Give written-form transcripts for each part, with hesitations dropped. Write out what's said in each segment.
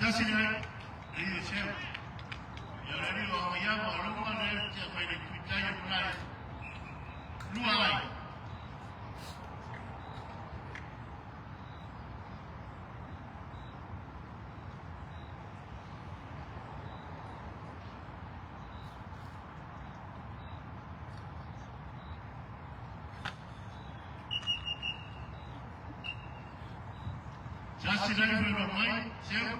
Tasi le alii o Seu, ia o le alii o Amaia ma o Loma le tia mai le tuitai o malae. Lua ai. Tasi le alii o mai, Seu.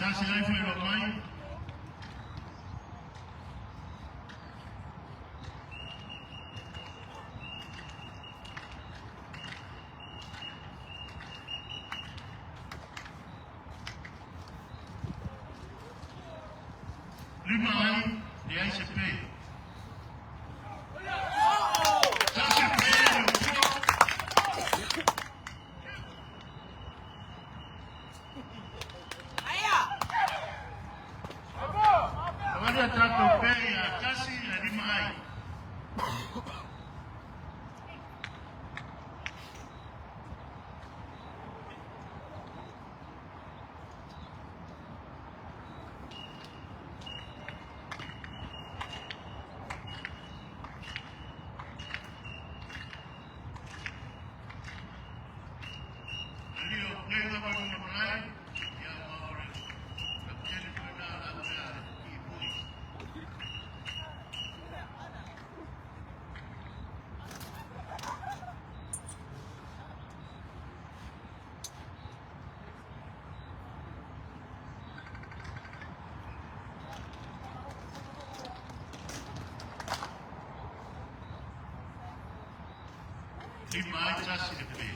Tasi ai fai mai. Lima ai, leai se pe. Tasi pe le ua. Avali a tātou pe ia tasi le lima ai. Ali o plenga ma luna malae, ia ma ore. Kapiteni koe nā la pea i pui. Lima ai tasi le pe.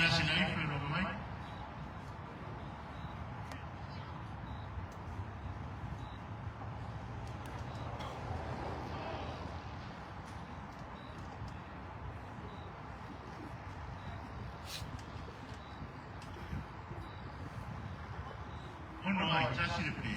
Tasi le ai fai mai. Ono ai tasi le pe.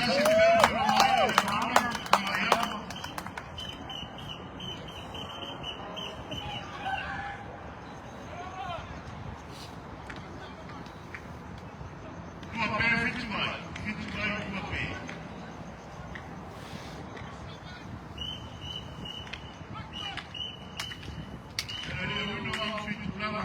tasi pea o mai o le mana o ia. Tua pe fitu ai, fitu ai tua pe. E le uno au fitu lava.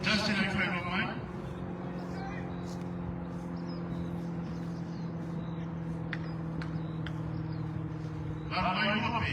Tasi le whai mai. Valo mai lua pe.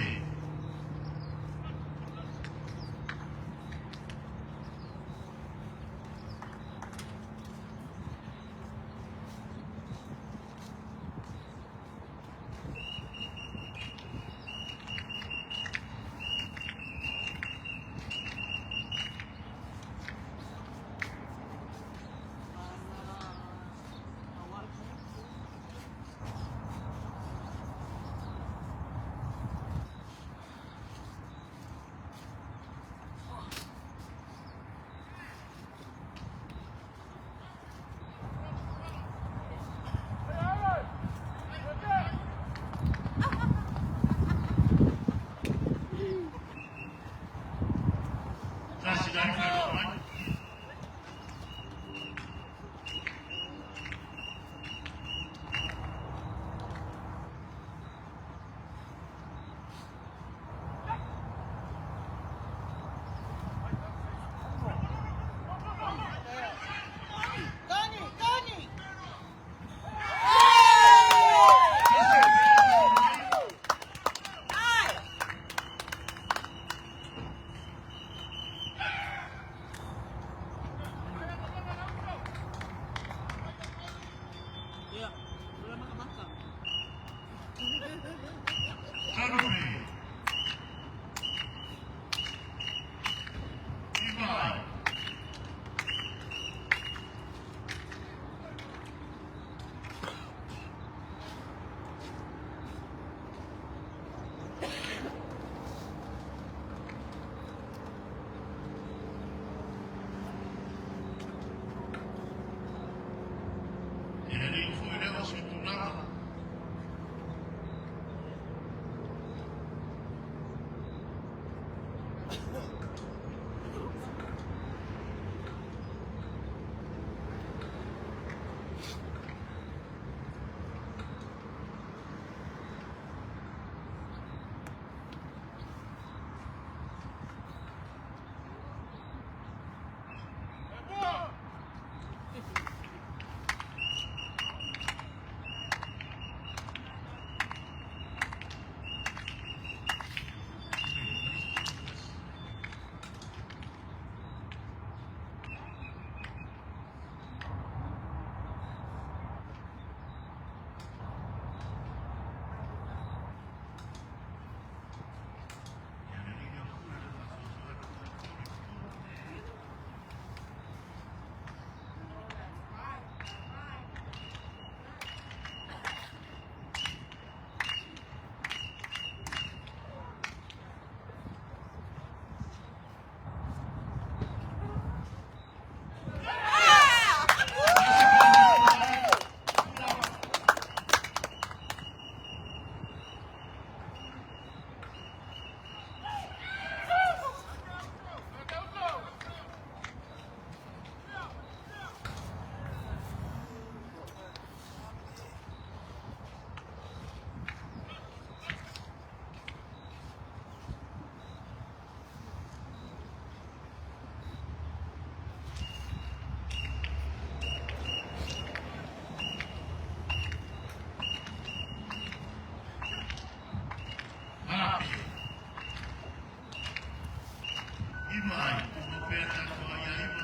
9 ai, tumau pea tatou ai ia 9,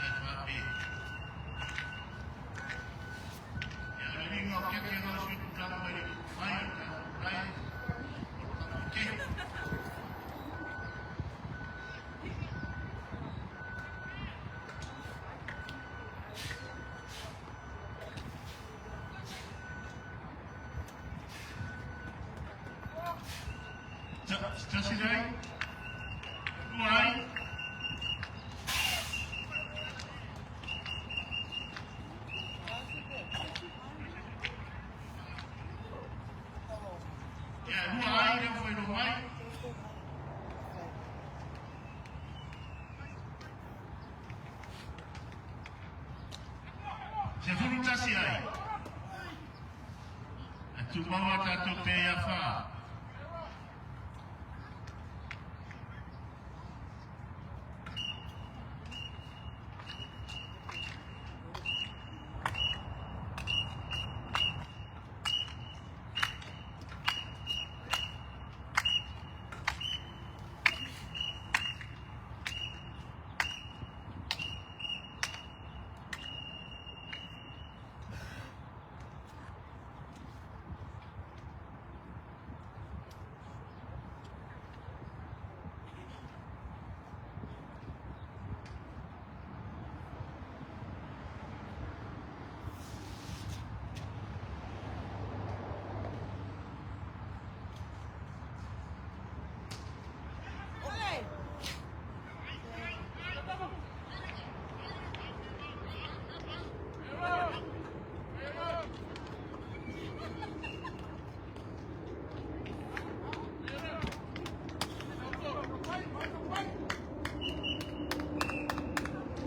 ae 4 pe. Ia o le uiga o keke o sui tulaga mai le mai o le tatou Lions o le kapiteni. 1 ai, 2 ai, ia 2 ai lea ua faailoa mai. 11 ai. E tumau a tatou pe ia 4.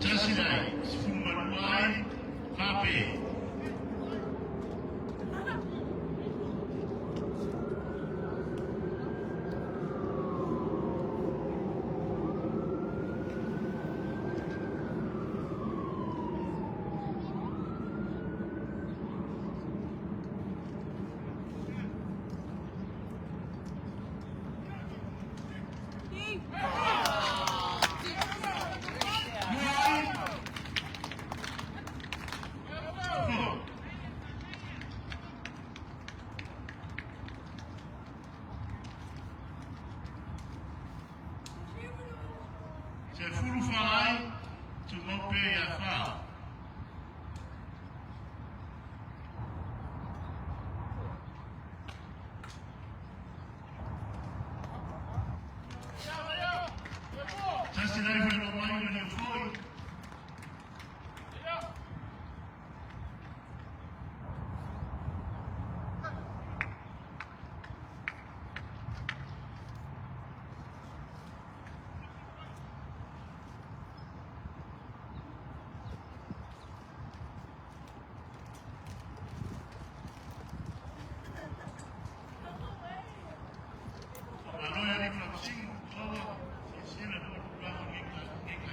1 ai, 12 ai, 4 pe. 2 ai, oh. 14 ai, tumau pea ia 4. 1 ai faailoa mai o le foi. Malo ia le Faamasino, ua silasila foi tulaga o lenei.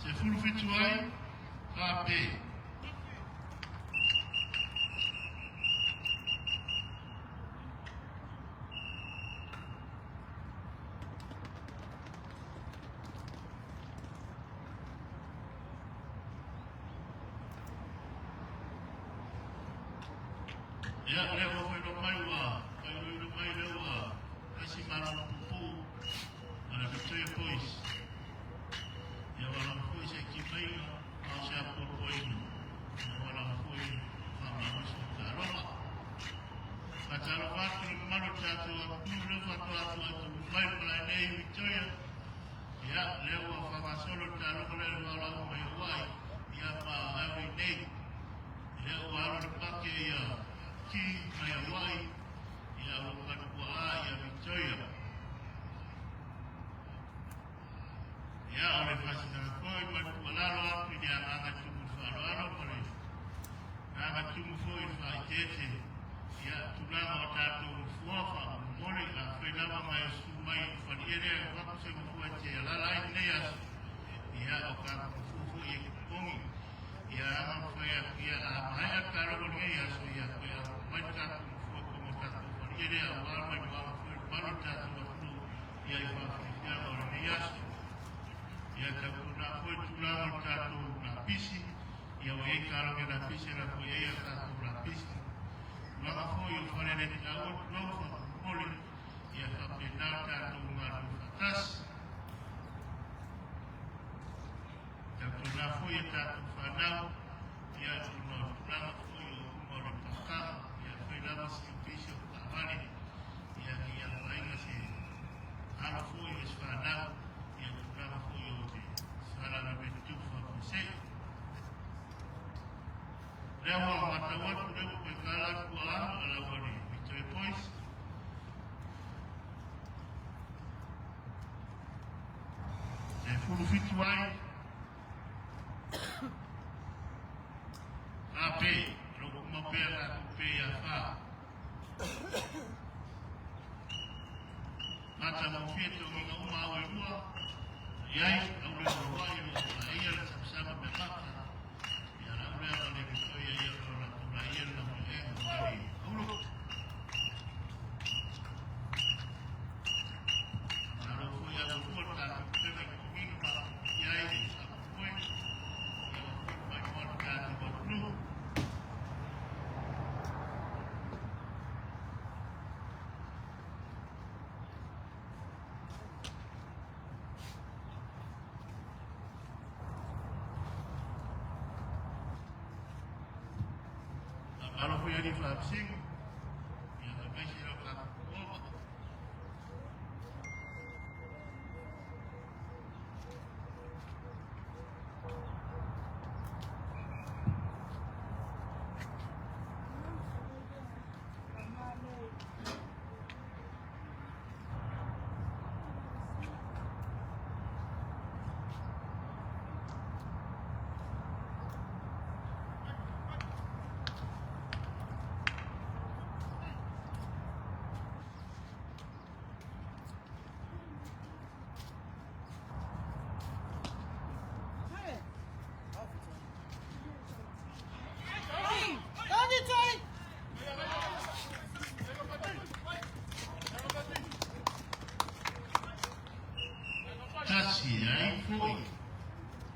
17 ai, 4 pe. Ia, lea ua faailoa mai ua faailoaina mai lea ua tasi malo pupuu a le Victoria Boys. Ia ua lava foi se timaiga a o se apoapoaiga. Ia ua lava foi faamalosi o taaloga. Faatalofa atu i le mamalu o le tatou atunuu lea faatoa atu atu mai le malae nei i Victoria. Ia, lea ua faagasolo le taaloga lea i le vao mai Hawaii, ia ma au i nei. Ia ua alo le pake ia ki mai Hawaii, ia o lo katupuaa ia Victoria. Ia o le faasinoga foi ma le tuualalo atu i le agaga tumu faaaloalo ma le agaga tumu foi i faaeteete. Ia tulaga o tatou nofoa faamolemole, afai lava ma e susu mai i le faliele e avatu se nofoa e te alaala ai lenei aso. Ia o tatou nofoa foi e totogi. Ia aga mafai atu, ia a maea le taaloga o lenei aso, ia toe amo mai le tatou nofoa i totonu o tatou faliele aua le mailuaga foi o le mamalu o le tatou atunuu ia i faafiafiaga o lenei aso. Ia tautuana foi le tulaga o le tatou lapisi, ia ua i ai taloge lapisi e lafo i ai a tatou lapisi. Tulaga foi o fale le taua tulou faamolemole, ia faapena le tatou galulue faatasi. Tautuana foi a tatou fanau, ia ona o le tulaga foi o luga o le pakaga, ia fai lava si pisi o taavale, ia ne i afaina se alo foi o se fanau, ia tulaga foi o le faalavelave tutupu faafuasei. Lea ua matau atu lea ua toe tala atu a lau le Victoria Boys. 17 ai, 4 pe, o lo o tumau pea tatou pe ia 4. Matagofie togiga uma au e lua, iai, au le o Hawaii o lo o paia le samasama mea mata, ia lau lea ma le Victoria ia o latou laia le laumeaega o le aulo. Malo foi au e lua le tatou pega i togiga ma iai le faamoemoe, ia ua foi mai moa le tatou atunuu. Malo foi ali faamasino, ia aemaise lau tatou ova. Tasi ai foi,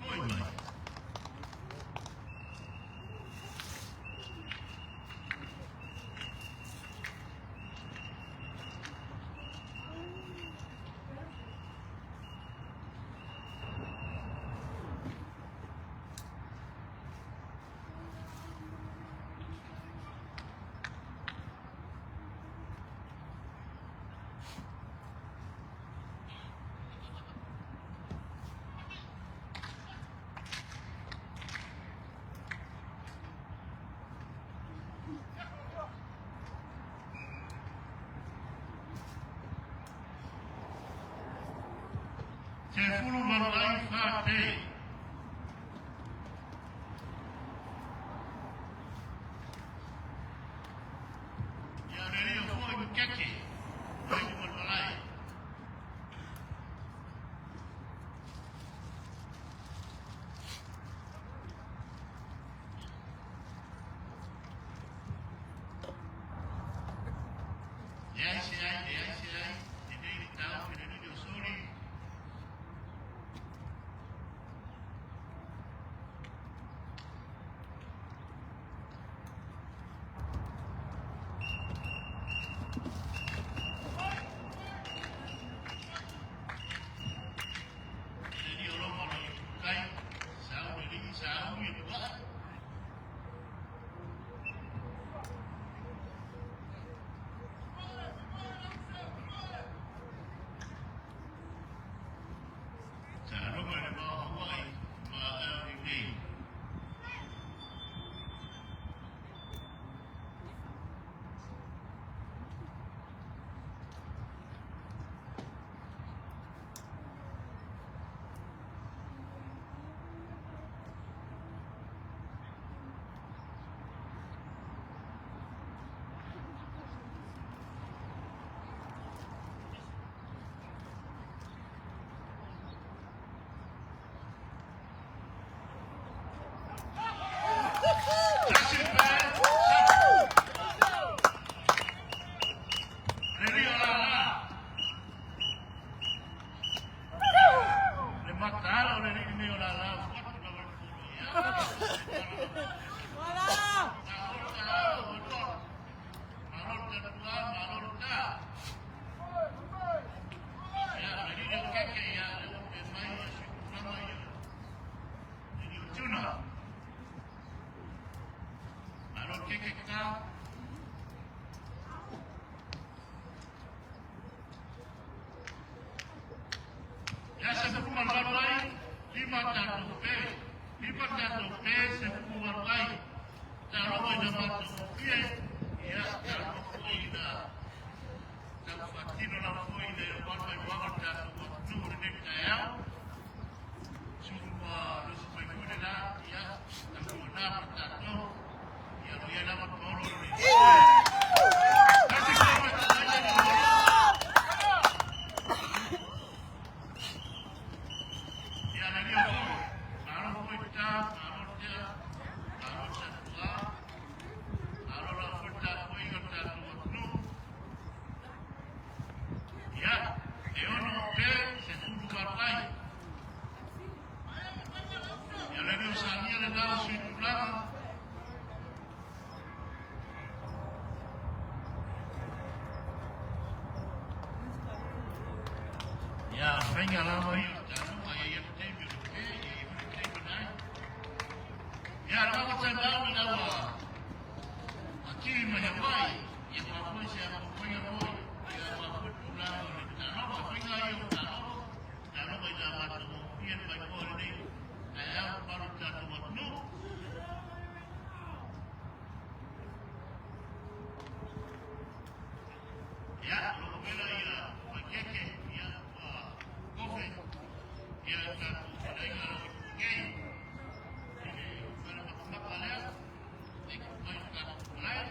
foi mai. 18 ai, 4 pe. Ia le rio foi ma keke, mai ni malmalai. Ia se 18 ai, 5 tatou pe, 5 tatou pe, 18 ai. Talofa ina matagofie, ia talofa foi ina taufaatino lava foi ina ia malu ai uaga le tatou atunuu i lenei taeao. Sulu ma Lusi Faipule la, ia tapuana ma tatou, ia lo ia lava paolo le. Tasi ko me talaia ni olo. Ia le lia foi, malo foi ta, malo tea, malo tatua, malo la foi ta foi o tatou atunuu. Ia, e 6 pe, 18 ai. Ia le leo sagia le nao sui tulaga. Ia, whainga lava ia o tānunga, ia ia te teimi o le pe, ia ia te teimi nai. Ia, le wawa tai mau le laua a kiri mai Hawaii, ia whāpoi se a whainga moi, ia whāpoi tulaga o le tānunga, whainga ia o tānunga, tānunga i nā mātou mō pia mai koa lenei, ai au maru tātou atunuu. Ia, lo vela ia Waikeke, ia ua kofe, ia tātou whanainga lau i kei, i le whare makamaka lea, e ku mai o tātou malae.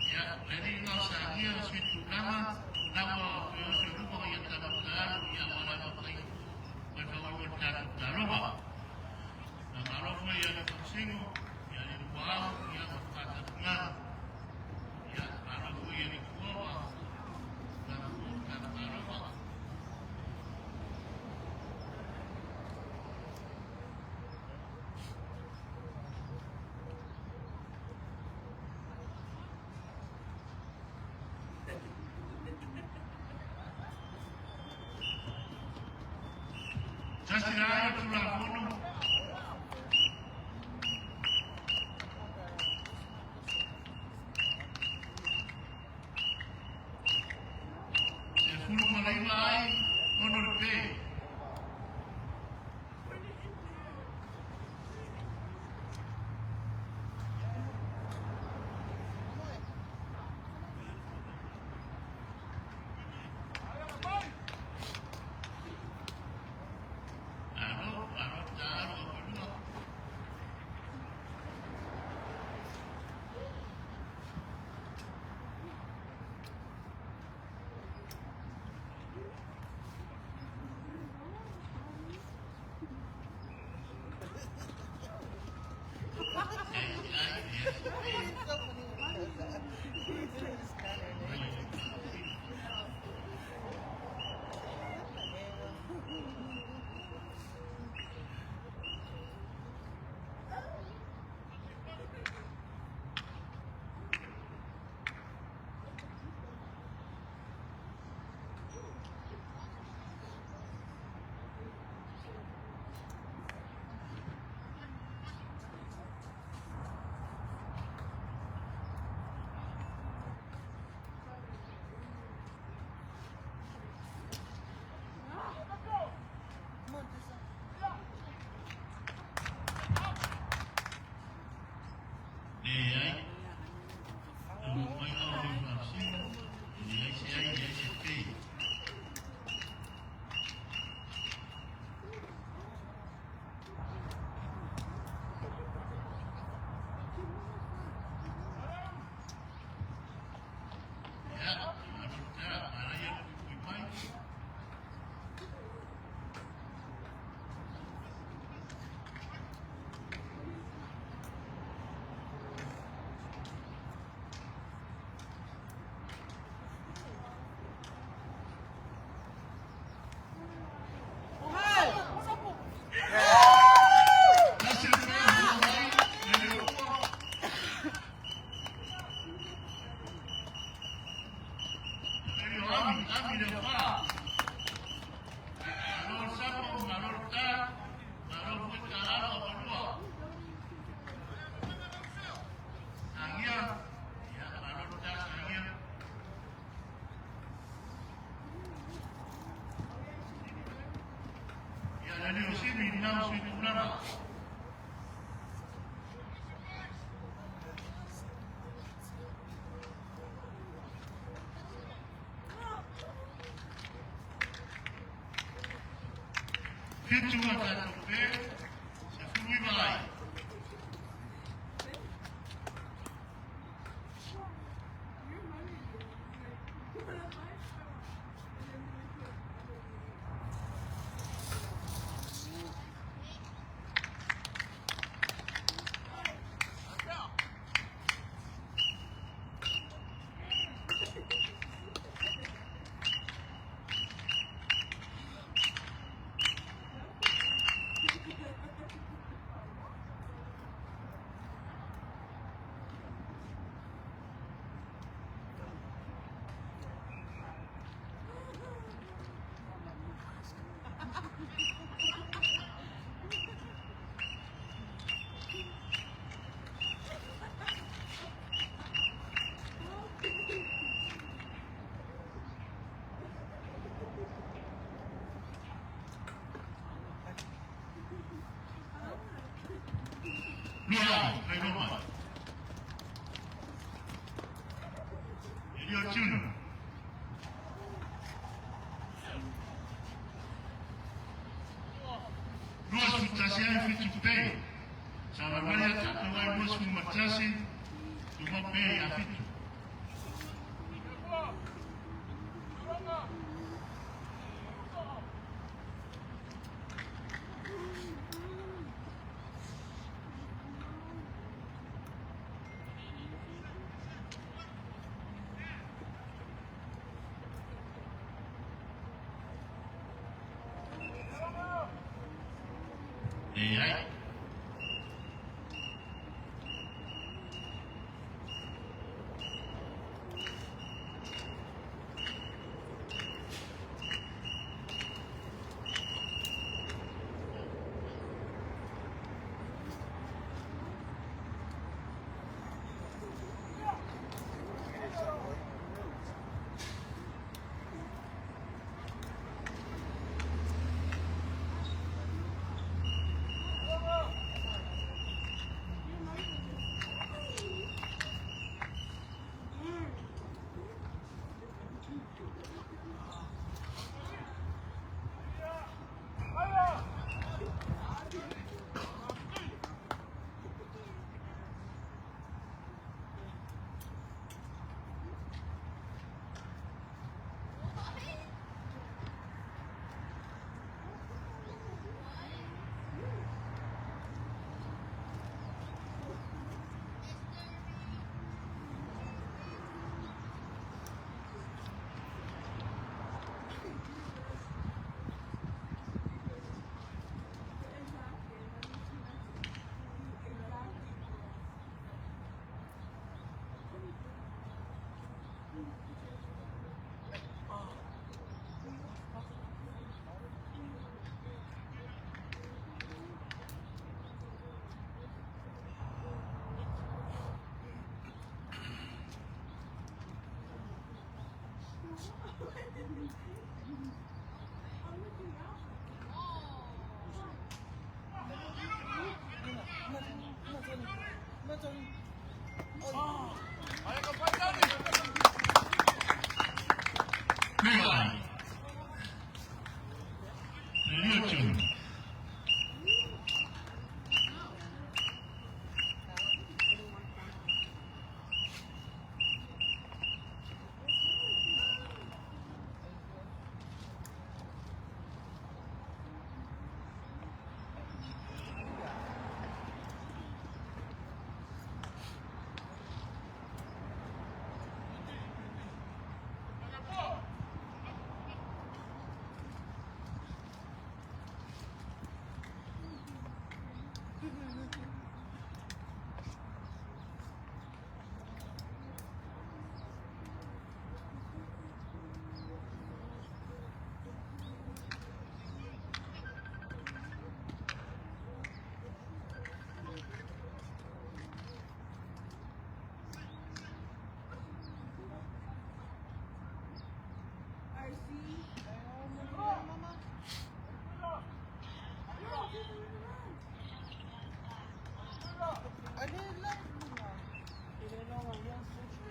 Ia, le ringa o sagia o sui tulaga, naua o te oso luma o ia tātou ia wala makai, mai whaoi o tātou tāloha. Na malofo ia le whakasingo, ia le ruau, ia ma whakatapunga, ia malofo ia le kuawa, na o tātou tāloha. Tasi la ia tulafono. 19 ai, 6 le pe. Alo, alo, ta alo, apalua. Ai, ai, ai. It's so funny when he does that. He's kind of o Ami, Ami le fa. Malo le sapo, malo le ta, malo foi ka alo o malua. Sangia, ia, malo le ta, sangia. Ia, le lio simi, nau sui tulaga. 7 a tatou pe, 19 ai. 2 ai, kai roma. E lio tunu. 21 ai 7 pe. Sa valvali a tatou ai 21, tuma pe ia 7. E ai.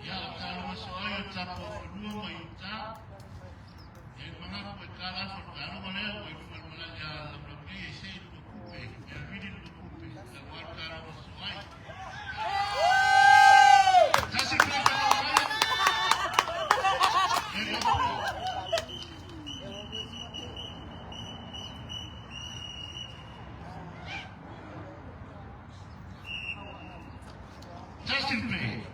Ia, o talo aso ai o tapo fanua mai uta. Ia i mangaku e tālafo le taaloga lea ua i luma le malae a Laulauei e sei lua kupe, e vili lua kupe, la ua le taloga aso ai. Tasi pe mai. E lua. Justin Pay.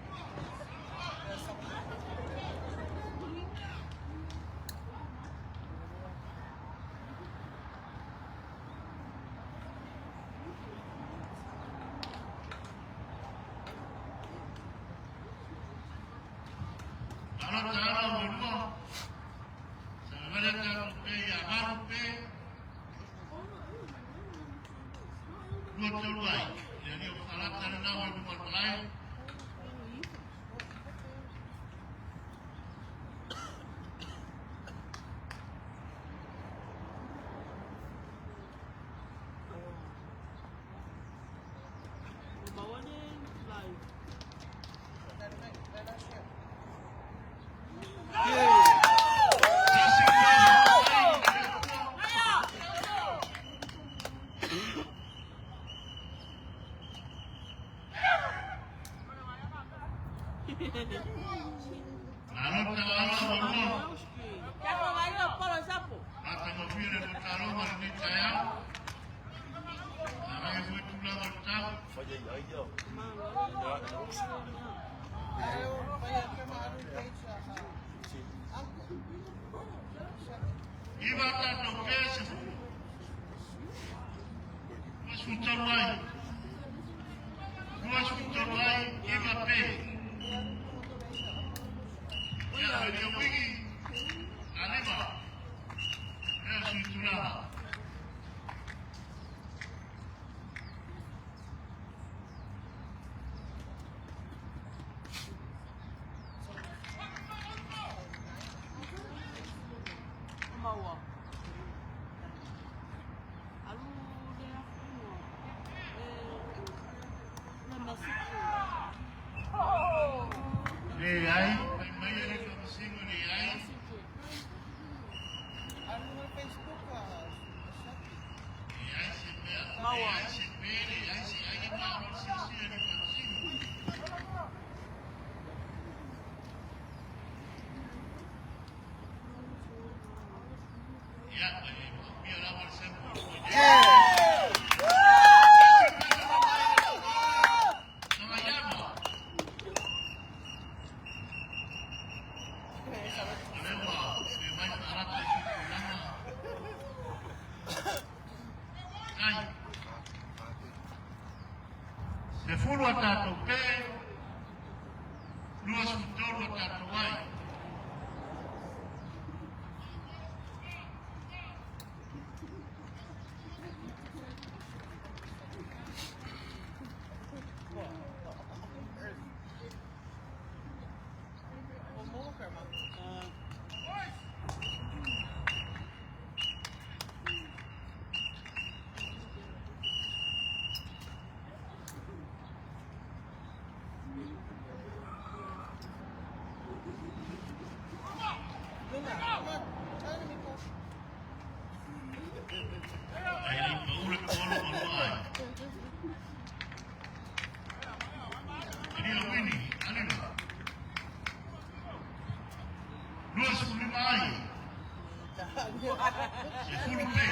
Alo talo mo lua. Sa vale talo pe ya maru pe. Lua tolu ai. Ia ni o falata le nao i luma le malae. Justin Pay. Alo talo mo lua. Ata mo fia le taloga le nei taeao. A ai foi tulaga o le tau. Iva tatou pe se fu. 23 ai. 23 ai, iva pe. Ia, le wigi. Alima. Ea sui tulaga. Le ai, mai mai le whakasingo le ai. Le ai se mea, le ai se pe, le ai se ai e māro se sia le whakasingo. Ia, e mia lava le sempo. Sangaiama. O lea ua pe mai whaarata i tulaga. Ai. Se fulu a tātou pe, 23 a tātou ai. Ai lei paura kolo ma ai. Elia Wini, alima. 25 ai. Se fulu pe.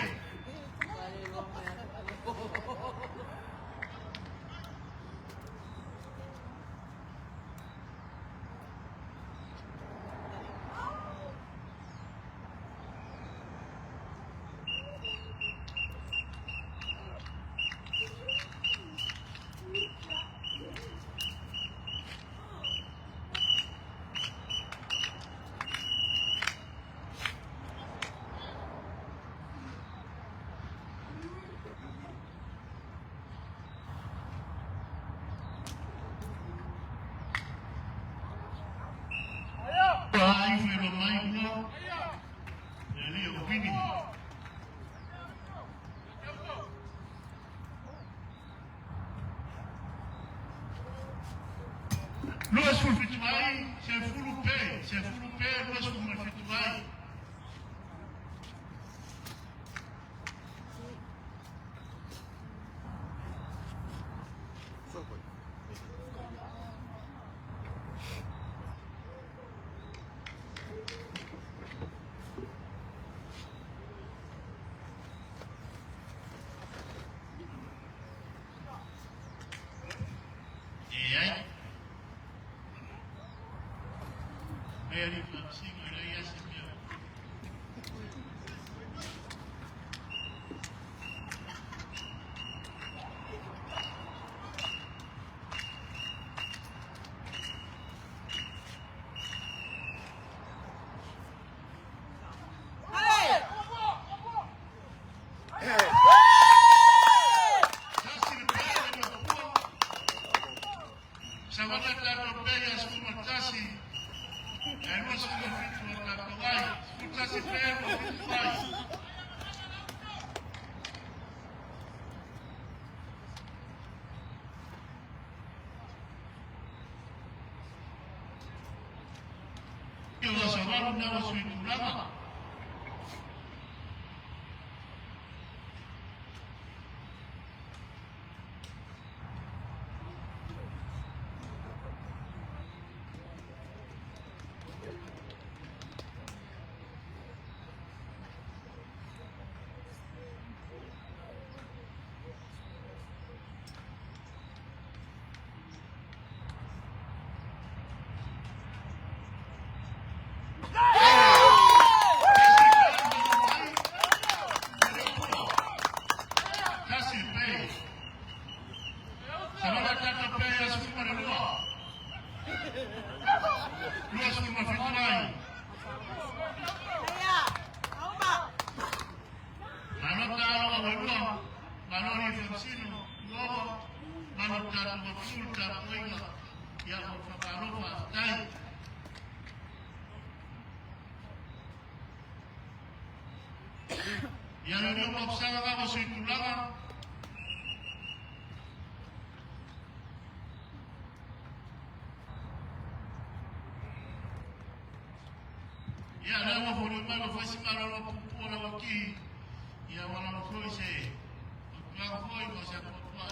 Ai fue lo mai ua. wini. 27 ai, 10 pe, 10 pe, 27 ai. E ai. Mary Francisco e lei se mea. Tasi le pere le mapua. Sa wata tato pere a skuma tasi. E 27 o tato ai. 11 pere o fitu ai. I o sa walu na o sui tulaga. Tasi pe. Sa wata tato pere a skuma le lua. 27 ai. Malo talo a walua, malo ni Francino, uoba, malo tato wa pulta poiga, ia o whakalofa tai. Ia le reo mapsanga nga sui tulaga. Ia lea ua foli mai wa whaisi malo lo pupua la waki. Ia wala mo foi se. O tuanga foi mo se apuapua.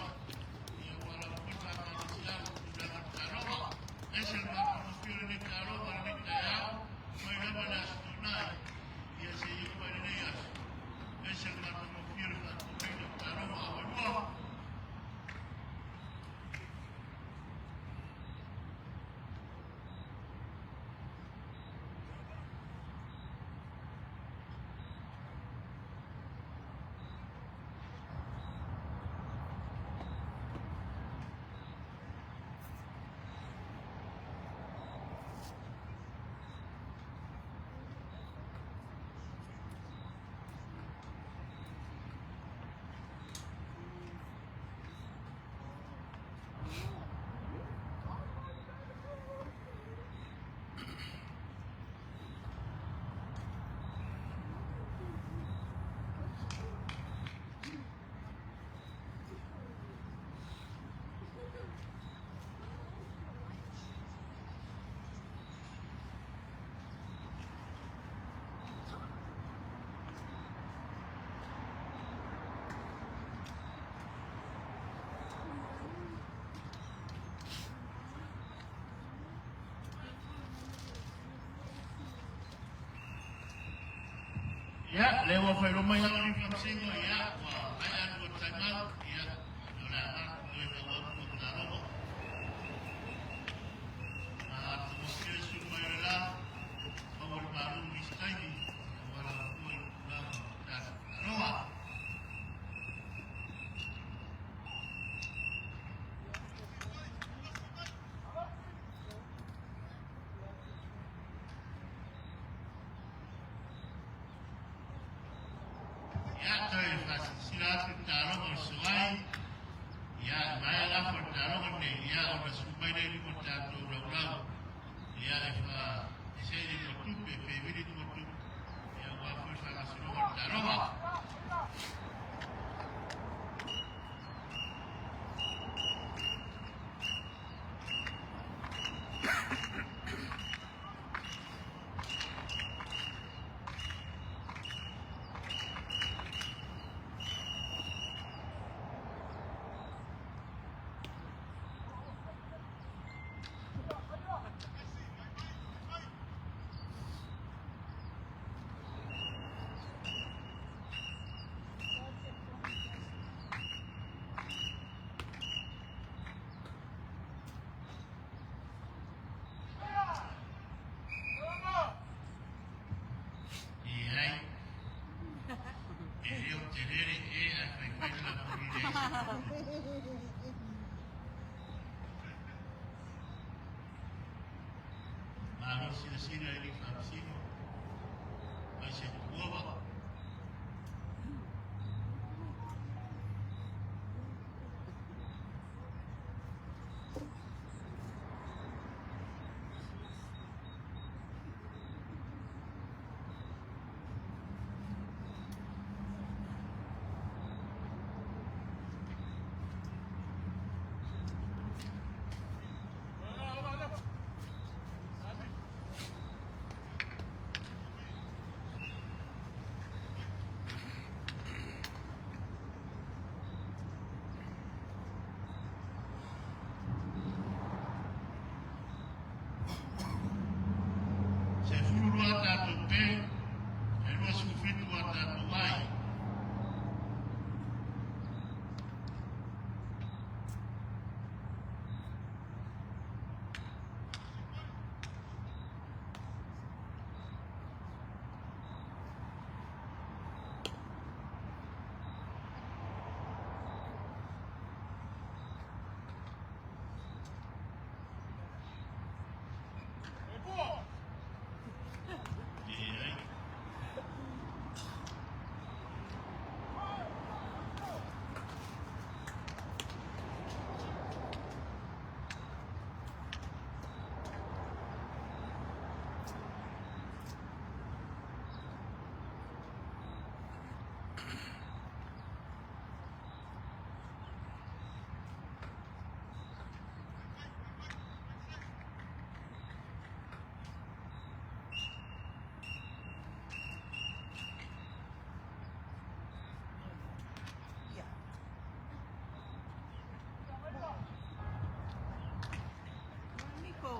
Ia wala mo foi pa malo si au tulaga talofa. Ese le maka mo pio le talofa le taiao. Mai lava le aso tonai. Ia se i mai le aso. Ese le maka mo pio le whakapina talofa a walua. Ia, le ua whai roma ia ni Francisco, ia, ua ai anu o taimau, ia, o le anga, o e kawa o talofa. A tumo su mai le la, o o le malu ni staimi, o wala pua i tulaga talofa. Ia, toi whasisila atu talofa o suai, ia, mai la fo talofa nei, ia, o na sumai nei ni mo tātou rau rau. Ia, e wha, e se ni mo tupe, pe viri ni mo tupe. Ia, wā foi wha faagasologa o le taaloga. Leai, e le o te lele ē ae faifai le lapoli i le aisa. Malo silasila i le faamasino mai se tuova. 12 tatou P, e 27 a tatou ai. Leai. Ja. Nico.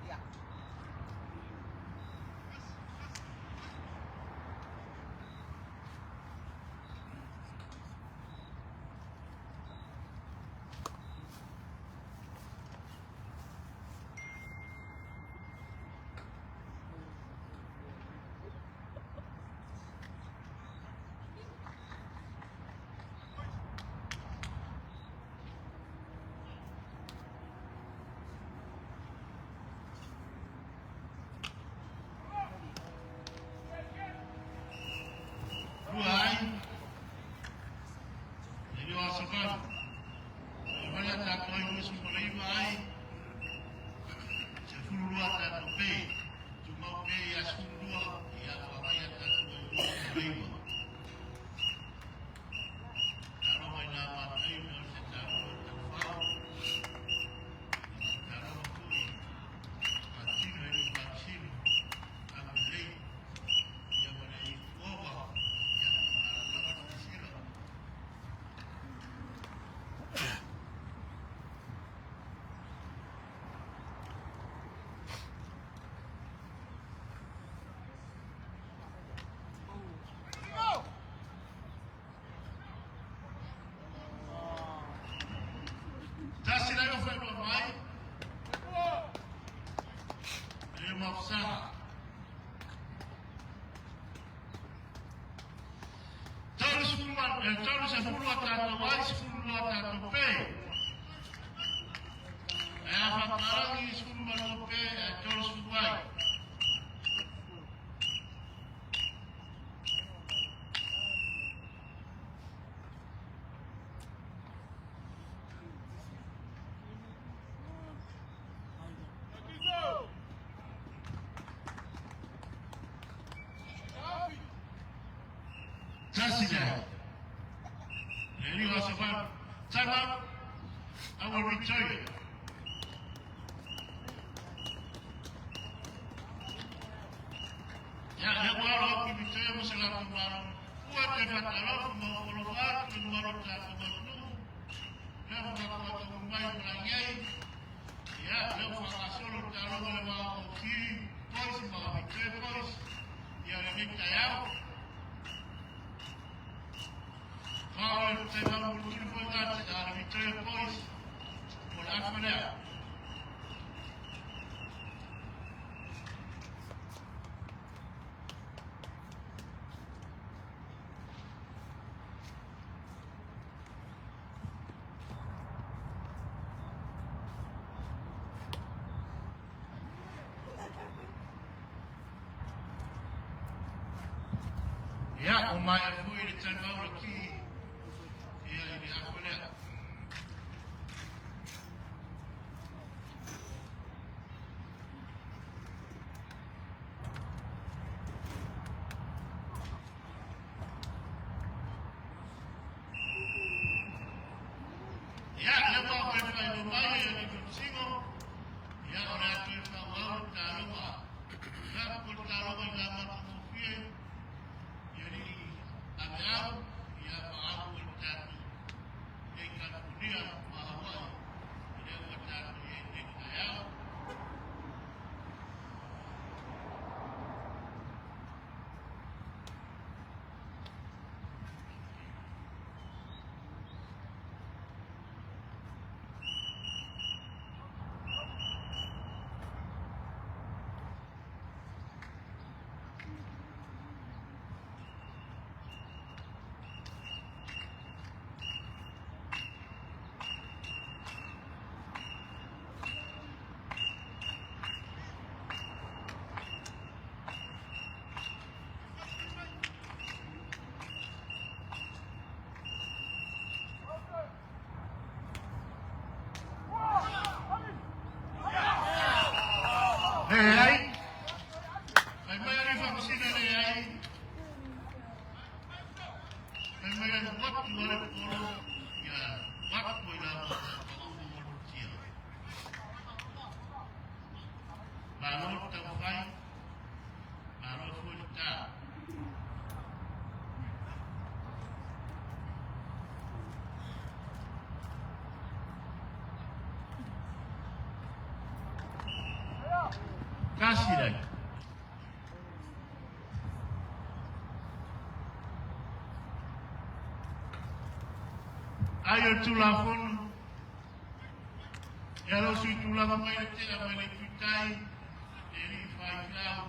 Ja. Lua ai, e le o aso valu. E fai a tatou ai 29 ai, 12 tatou pe. Tumau pe ia 12, ia whangai a tatou ai 29. Talofa i nā matai ma o se talofa taufao. Se talofa foi patino e le faamasino aulelei ia ma le ituova ia malamalama silasila. Tasi lai o whainoa mai, e mafsaga. 30 a tātou ai, 12 a tātou pē. E a whakarangi 12 pē, e 30 ai. Tasi lea. Le alii o aso valu. Time out. Aua Victoria. Ia, lea ua alo atu i Victoria ma se latou malo. Ua te faatalofa ma ou alofa atu i le mamalu o le tatou atunuu. Lea ua matou atamu mai i Malagiai. Ia, lea ua faagasolo le taaloga i le va o Fili Boys ma Victoria Boys. Ia, lenei taeao. Fa o le taimau mulimuli foi lena a le Victoria Boys mo le afa lea. Ia, ua maea foi le taimau le ki ia i le afa lea. Ia, lea ua koe whaino mai e le Singo. Ia, o le atu e whauau le tāloga. Ia, ko le tāloga i ngā matangofie. Ia li ave au, ia whaau o le tātou. Ia i California, ma Hawaii. I lea ua tātou i e nei taeao. Leai. Fai mai a le faamasina leai. Fai mai a le watu a le polo, ia watu i la ma o tia. Malo taumafai, malo foi le tā. Tasi lea. Ai o le Tulafono, e alo sui tulaga mai le tea mai le itutai, e alii faifeau.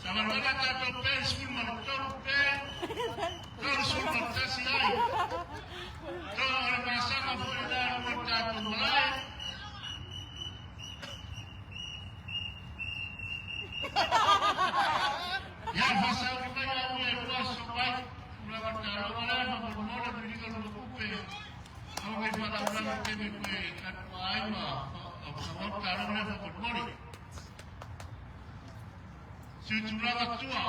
Savaluaga tatou pe 13 pe 31 ai. Toa o le vasaga foi lea mo tatou malae. Ia faasauli mai au ia lua aso mai, tulaga taaloga lea faamolemole piliga lua tupe. Au ngai faalaulala teme koe tatou ai ma faaauau taaloga lea faamolemole. Sui tulaga tua.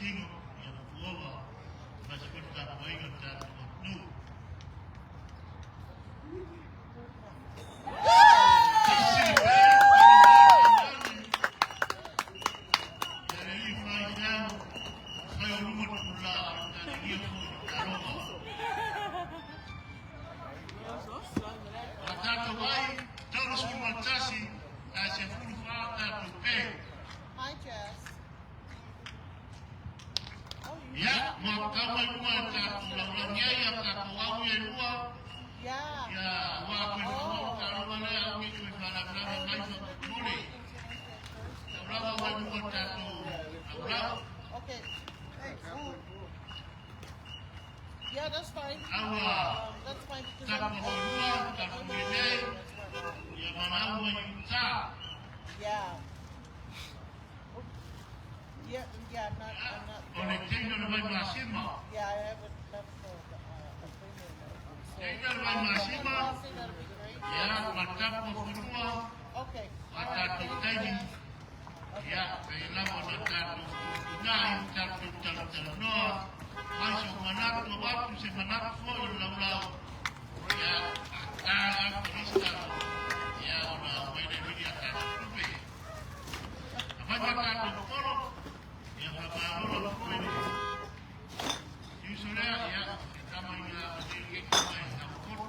faatino ia puova aemaise foi le tapuaiga a le tatou atunuu. Silisili pea le alii faifeau fai o luma tula o le talilia foi i taloga. O tatou ai, 31 ae 14 tatou pe. Hi, Jess. Oh, you. Ia, mua tau mai luma e tatou laulagi ai a tatou au ia e lua. Ia, ua koe whakao taloga lea au i koe whalavelave mai whakapole. Taulaga mai luma tatou laulau. Okay. Ooh. Yeah, that's fine. Aua That's fine because tapu I'm honua, tapu lelei, ia manaua i uta. Yeah. Yeah, I'm not, I'm not. O le teina le vai masima. Yeah, I haven't left for appointment. So, Teina le vai masima, Wednesday, that'll be great. ia matapu honua, Okay. a tatou taimi. Ia, pei lava na tatou ina i tatou talatalanoa, mai so manatu avatu se manatu foi o le laulau. Ia, a la polista, ia ona mai le vili a tatou tupe. A mai ma tatou polo, ia whakamalo la foi le. Siuso lea, ia, e tama i ngā o te ke mai na koro.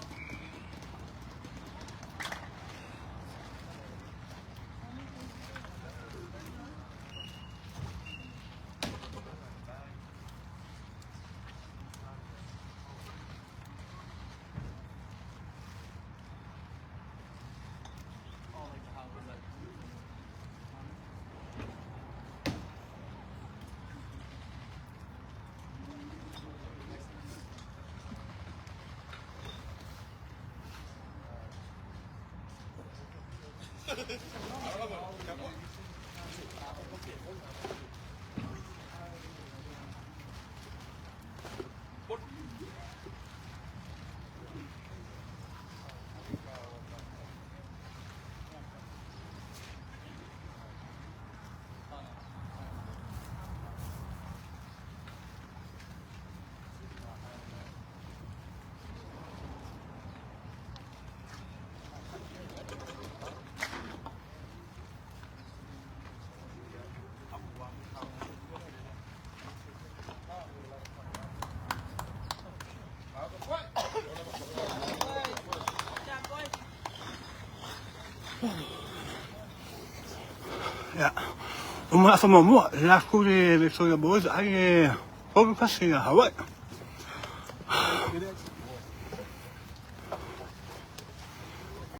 Ia. O mo aso muamua, le la school le Victoria Boys ai le Focus ia Hawaii.